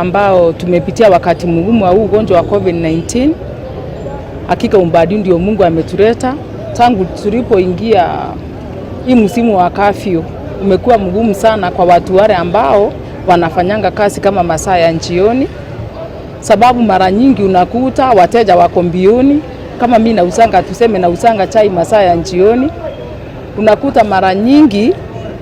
Ambao tumepitia wakati mgumu wa huu ugonjwa wa COVID-19. Hakika umbali ndio Mungu ametuleta tangu tulipoingia hii msimu wa kafyu, umekuwa mgumu sana kwa watu wale ambao wanafanyanga kazi kama masaa ya jioni, sababu mara nyingi unakuta wateja wako mbioni. Kama mi nauzanga, tuseme nauzanga chai masaa ya jioni, unakuta mara nyingi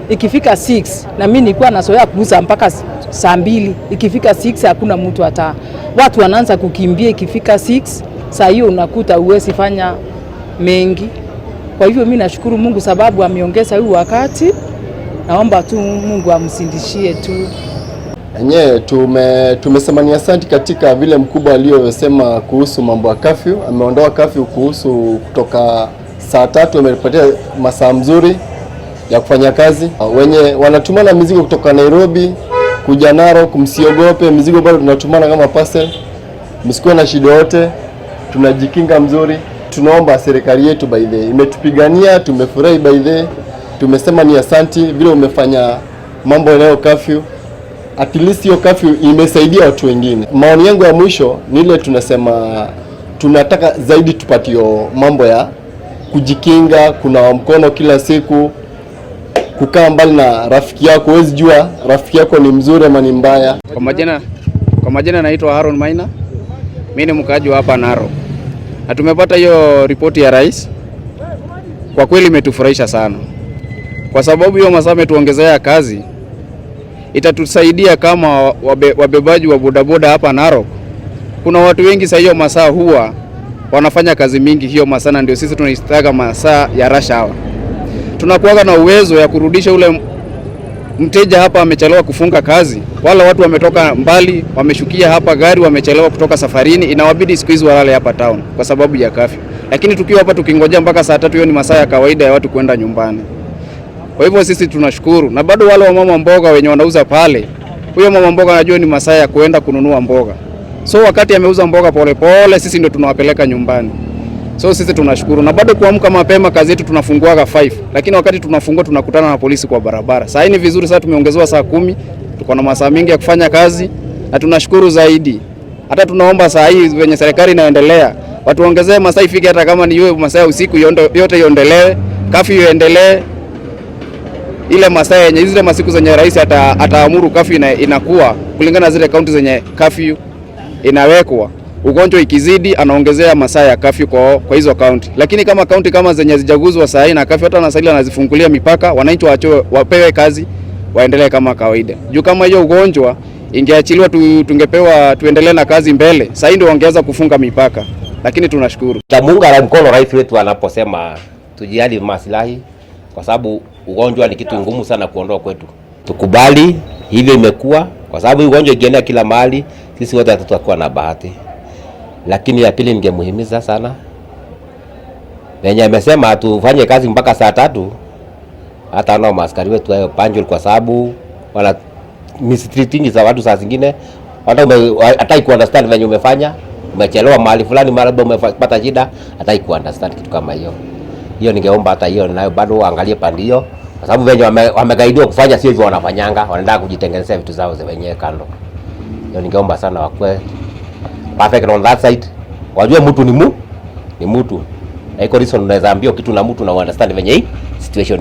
ikifika 6 na mimi nilikuwa nazoea kuuza mpaka saa 2. Ikifika 6 hakuna mtu hata, watu wanaanza kukimbia. Ikifika 6 saa hiyo unakuta uwezi fanya mengi. Kwa hivyo mimi nashukuru Mungu sababu ameongeza huu wakati. Naomba tu Mungu amzidishie tu. Enyewe tumesema ni asanti katika vile mkubwa aliyosema kuhusu mambo ya kafyu. Ameondoa kafyu kuhusu kutoka saa 3, amepatia masaa mzuri ya kufanya kazi. Wenye wanatumana mizigo kutoka Nairobi kuja Narok, msiogope, mizigo bado tunatumana kama parcel, msikuwe na shida yote, tunajikinga mzuri. Tunaomba serikali yetu, by the way, imetupigania, tumefurahi by the way, tumesema ni asanti vile umefanya mambo yanayo kafyu, at least hiyo kafyu imesaidia watu wengine. Maoni yangu ya mwisho ni ile tunasema tunataka zaidi tupatio mambo ya kujikinga, kunawa mkono kila siku, kukaa mbali na rafiki yako. Huwezi jua rafiki yako ni mzuri ama ni mbaya. Kwa majina naitwa Aaron Maina. Mimi ni mkaaji wa hapa Narok. Na tumepata hiyo ripoti ya rais. Kwa kweli imetufurahisha sana. Kwa sababu hiyo masaa ametuongezea kazi itatusaidia kama wabebaji wa bodaboda hapa Narok. Kuna watu wengi saa hiyo masaa huwa wanafanya kazi mingi hiyo masaa, na ndio sisi tunaitaka masaa ya rush hour. Tunakuwaga na uwezo ya kurudisha ule mteja hapa amechelewa kufunga kazi, wala watu wametoka mbali wameshukia hapa gari, wamechelewa kutoka safarini, inawabidi siku hizi walale hapa town kwa sababu ya kafyu. Lakini tukiwa hapa tukingojea mpaka saa 3, hiyo ni masaa ya kawaida ya watu kwenda nyumbani. Kwa hivyo sisi tunashukuru, na bado wale wamama mboga wenye wanauza pale, huyo mama mboga anajua ni masaa ya kuenda kununua mboga, so wakati ameuza mboga polepole, sisi ndio tunawapeleka nyumbani. So sisi tunashukuru, na bado kuamka mapema, kazi yetu tunafunguaga 5, lakini wakati tunafungua tunakutana na polisi kwa barabara. Sasa ni vizuri, sasa tumeongezewa saa 10, tuko na masaa mingi ya kufanya kazi na tunashukuru zaidi. Hata tunaomba saa hii venye serikali inaendelea watuongezee masaa ifike, hata kama ni hiyo masaa ya usiku yote iondelewe, kafyu iendelee ile masaa yenye zile masiku zenye rais ataamuru kafyu inakuwa kulingana na zile kaunti zenye kafyu inawekwa. Ugonjwa ikizidi anaongezea masaa ya kafyu kwa hizo kaunti, lakini kama kaunti kama zenye zijaguzwa saa hii na kafyu, hata anastahili anazifungulia mipaka, wananchi waachiwe, wapewe kazi, waendelee kama kawaida. Juu kama hiyo ugonjwa ingeachiliwa tungepewa tuendelee na kazi mbele, saa hii ndio wangeweza kufunga mipaka, lakini tunashukuru. Tamuunga mkono rais wetu anaposema tujali maslahi, kwa sababu ugonjwa ni kitu ngumu sana kuondoa kwetu. Tukubali hivyo imekuwa, kwa sababu ugonjwa ikienda kila mahali, sisi wote hatutakuwa na bahati. Lakini ya pili, ningemuhimiza sana venye amesema tufanye kazi mpaka saa 3, hata nao maaskari wetu hayo punctual, kwa sababu wana mistreating za watu saa zingine hata hataki ku understand venye umefanya, umechelewa mahali fulani, mara labda umepata shida, hataki ku understand kitu kama hiyo. Hiyo ningeomba hata hiyo nayo bado waangalie pande hiyo, kwa sababu venye wamegaidiwa kufanya sio hivyo wanafanyanga, wanaenda kujitengenezea vitu zao za wenyewe kando. Hiyo ningeomba sana wakuwe perfect on that side, wajue mtu ni mtu, na iko reason unaweza ambia kitu na mtu na understand venye hii situation.